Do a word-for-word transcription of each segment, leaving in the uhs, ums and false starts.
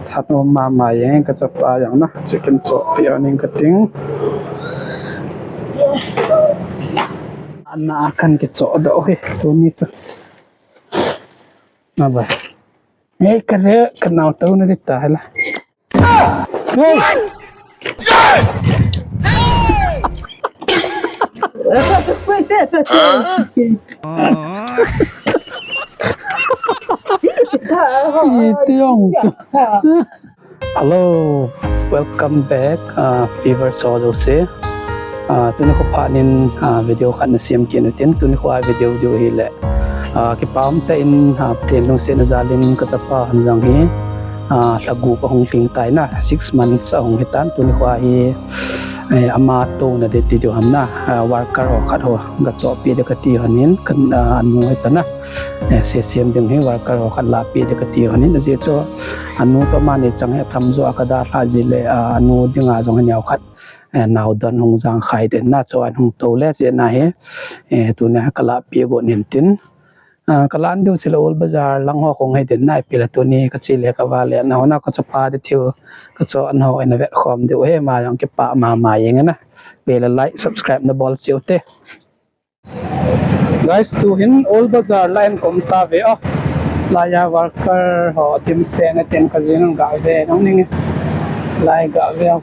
That um mama jeng, ka chapa jong na, chicken chohpeh ning kating. Ana kan kichoh doh hi, tuni chu. Na ba. Ei, ka re, ka nao to na di ta la. Hey! Iti jong. Hello, welcome back, uh, viewers ho jouse. Uh, tuni kho phat in, uh, video khat na sem kit u tin, tuni kho a video diu hi le, uh, kipa um tah in, uh, Pathen lungsetna jal in ka chapa hon jong hi, uh, lha gup ahung lhing tai na, six months ahung hi tan, tuni kho a hi, eh, ama to na di ti diu ham na, uh, worker ho khat ho, ga chohpeh di kati hon in, kan, uh, anu hi ta na. Eh, sesem ding hi worker ho khat lahpeh di kati hon in, ajeh chu anu toh ama ni chang hi atham jo a ka dalha ji le, ah, anu dinga jong hi neo khat, eh, nao don hung jang khai den na, chu an hung to le, jeh na hi, eh, tuni ka lahpeh got nin tin. Ah, ka lan diu chu le Old Bazar lang ho kong hi den na, ipi le tuni ka che le ka va le, na ho na ka chapa di thil, ka cho an ho in a vet khom diu hi, ama jong kipa mama jeng na. Ipi le like, subscribe na bol cheh u te. Guys, tu hin Old Bazar lai in ka um ta ve o. Lai a worker ho dim seng a tin ka jing ga ve nong ning. Lai ga ve o.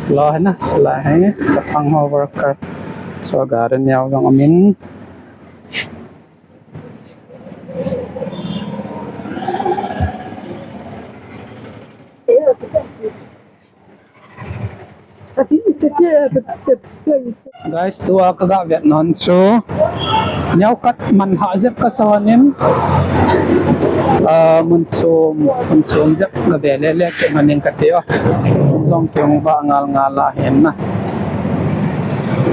Lo hena, lai he, chapang ho worker. So ga re niau jong amin. Guys, tua ka ga vet non chu. Neo khat man ha jep ka sa hon in. Ah, mun chom, mun chom jep ka ve le le ke maning ka ti o. Jong kiung ba ngal ngal a hin na.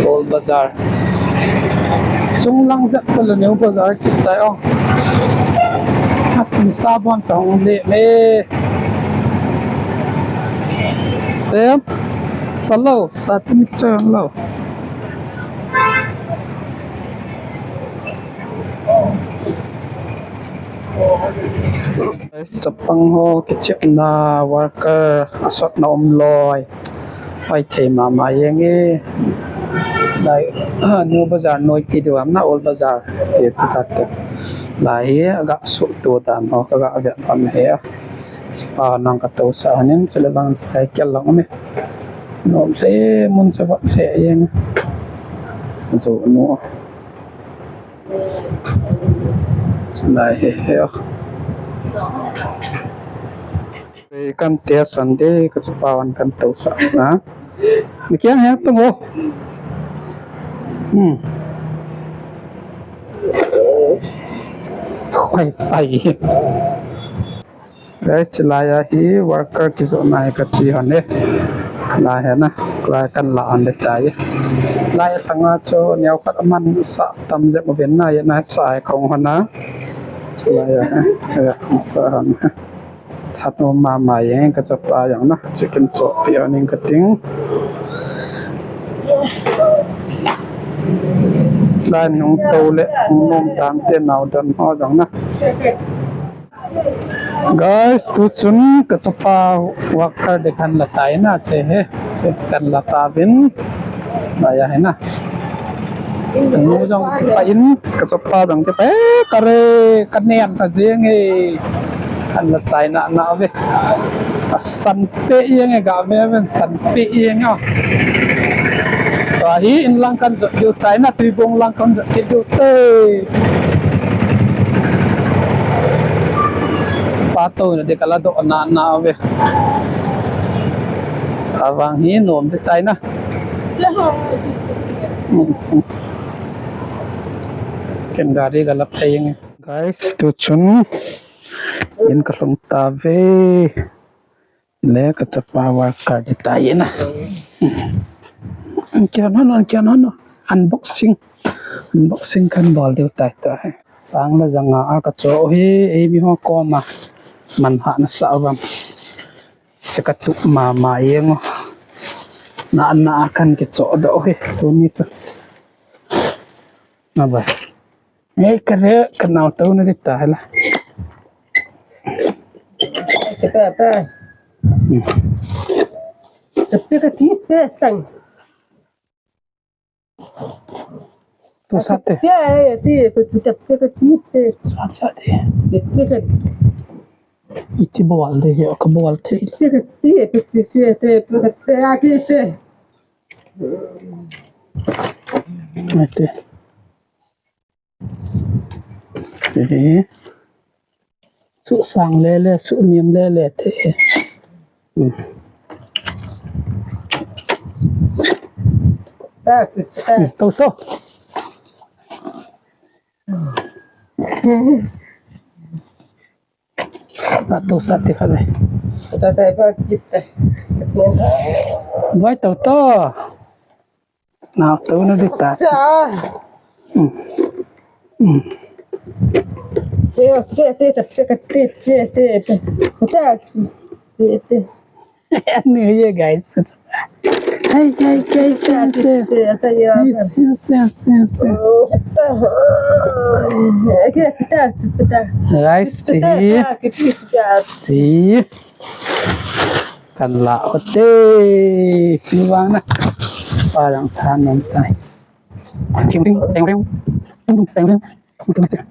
Old Bazar. Chung lang jep ka le New Bazar kit tai o. Asin sabon chong le me. Sem, salo, sa tin chang lo. Chapang ho kichepna worker asotna um loi. Hoi thei mama jeng e. Lai, New Bazar noi ti diu am na Old Bazar ti ta te. Lai hi aga su tu dan ho ka ga vet am he. Pa nang ka to sa hanin, chule lang cycle lang um e. Nom le mun cha vat le jeng. Chu nu. Lai he he. Kan te Sunday ka chapa wan kan to sa na. Ni kiang he tung ho. Hmm. Khoi pai. Guys, chulai a hi worker kijoh nai ka chi hon e. Lai he na, lai kan la hon de tai. Lai thanga chu neo khat aman sa tam jep uvin na, ye na sa e kong hon na. Chulai a, sa hon. That um mama jeng ka chapa jong na, chicken chohpeh ning kating. Lai nung to le, nung nom tang te nao don ho jong na. Guys, tu chun ka chapa worker de kan la tai na che he, che kan la ta vin. Ba ya he na. Nu jong kipa in, ka chapa jong kipa, eh, ka re, ka nian ta jeng e. Kan la tai na na ve. A san pe jeng e ga ve ven san pe jeng a. Tua hi in lang kan jot diu tai na, Tuibong lang kan jot diu te. Chapa to na de ka la doh na na ve. Avang hi nom de tai na. Ken gari ka la phai jeng e. Guys, tu chun in ka lhung ta ve. Le ka chapa worker de tai na. An kian hon, an kian hon. Unboxing. Unboxing kan bol diu tai ta he. Sang le janga a ka cho hi, ei mi ho koma. Man ha na sa vam. Se ka tu mama jeng o. Na na kan kicho doh hi. Tuni chu. Na ba. Ei, ka re, ka nao to na di ta la. Te, te, te. Hmm. Te, te, te, te, te. Tu sa te. Te, te, te, te, te, te, te. Sa, sa te. Te, te, te. Iti bol de, yo, ka bol te. Te, te, te, te, te, te, te, te, te, te, te. Ate. Se. Su sang lele, su niam lele te. Hmm. Hmm, to so. Ka to sa ti kha le. Ta ta ba kit ta. Vai to to. Na to na di ta. Sa. Hmm. Hmm. Te te te te te te te te. Ta. Te te. New Year, guys. Hey, hey, hey, hey, hey. Yes, yes, yes, yes, yes, yes. Guys, see. See. Kan la ote. Ni vang na. Parang thanom tai. Ting, ting, teng, teng. Ting, ting, teng, teng.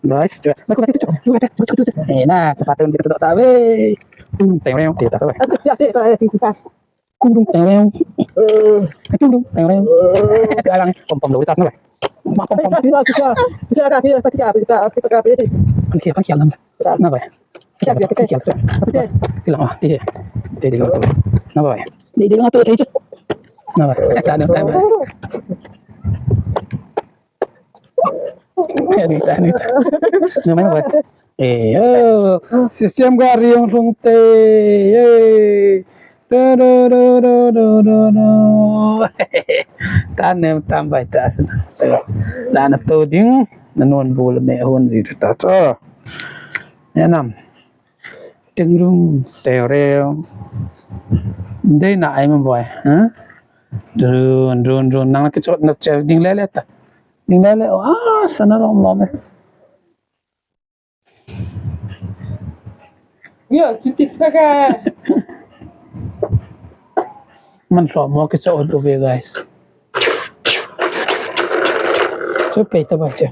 Guys, eh, na, sepatutnya kita sudah tahu, eh. Kundung teng reng, kita tahu, eh. Kundung teng reng. Kundung teng reng. Alang, pom pom dulu, tas, na, eh. Ma, pom pom. Kan kial, kan kial, na, eh. Na, eh. Kial, kial, kial. Tilang, ah, ti, ti, ti, ti, na, eh. Di, di nga tu, tayo. Na ba? Tano, tano. Tano, tano. Na ba? Eh, oh. Sisiam gari yung lungte. Eh. Do, do, do. Tano, tambay, tas. Lana to ding. Nanon bul me hon zi ta cho. Yanam. Ting rung, teo reo. Dei na ai ma boy, ha? Run, run, run, nang na kichot na chel ding lele ta. Ding lele, oh, ah, sana rom lom eh. Yo, kitit pa ka. Man lom mo kichot do ve, guys. So, pay ta ba che.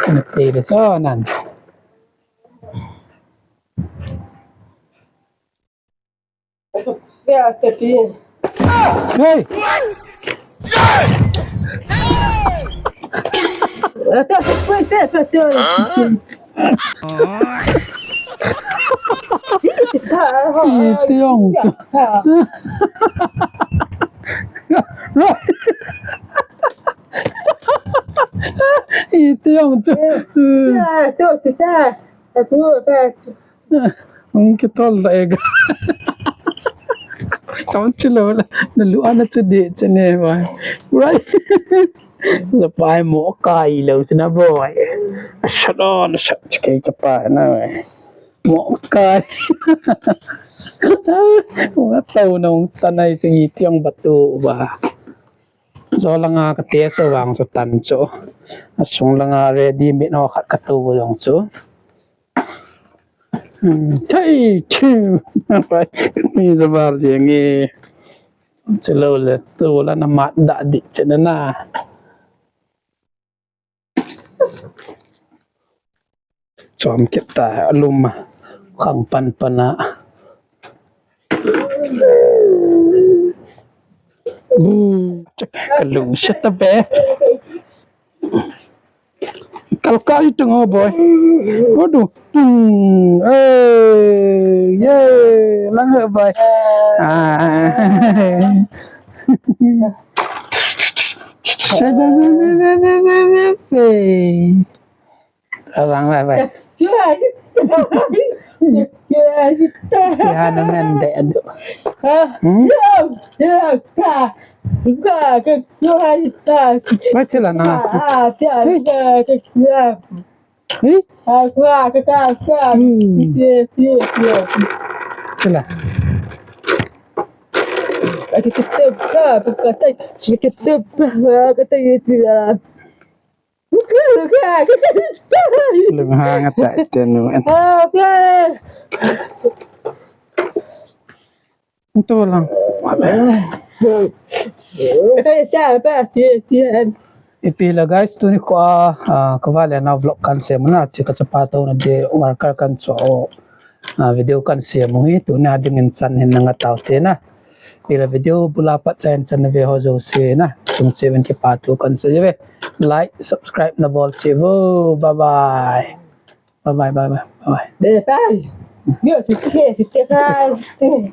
Ano pay de so nan. Hey! Itiong. Itiong tu. Hung kitol da ega. Kam chilo la. Na lu ana chu de chene ba. Right. Sa pai mo kai lo chena boy. Shut on, shut chike chapa na. Mo kai. Wa tau nong sanai si tiang batu ba. Zo langa ka te so vang so tan so. Asung langa ready made ho khat ka tu jong so. Hmm, thei, thei. Mi sa bar jeng e. Chalo le, tu la na mat da di chena na. Chom kit ta, alum a. Khang pan pan a. Bu, chak, kalung shat a be. Kalka i tung ho boy. Waduh. Tung. Eh, ye, lang he boy. Ah. Abang, bye, bye. Kaya naman, de, ado. Ha? Hmm? Yo, yo, ka. Ka, ka, ka, ka. Ba't sila na? Ah, ka, ka, ka, ka. Eh? Ah, ka, ka, ka, ka. Hmm. Yes, yes, yes. Sila. Ay, kitip ka, pagkatay. Kitip ka, katay, kitip ka. Lunghang ata tenu. Ito lang. Ipi la guys, tuni kho a, ah, kavale na vlog kan sem na, chi kachapa to na de worker kan so, ah, video kan sem hi, tuni a ding in san hin nanga tau te na. Ipi la video bula pat cha in san ve ho jo se na, chung se ven kipa tu kan se ve. Like, subscribe na bol che vo. Bye bye. Bye bye, bye bye, bye bye. Bye bye. Yo, tu ke, tu ke kai.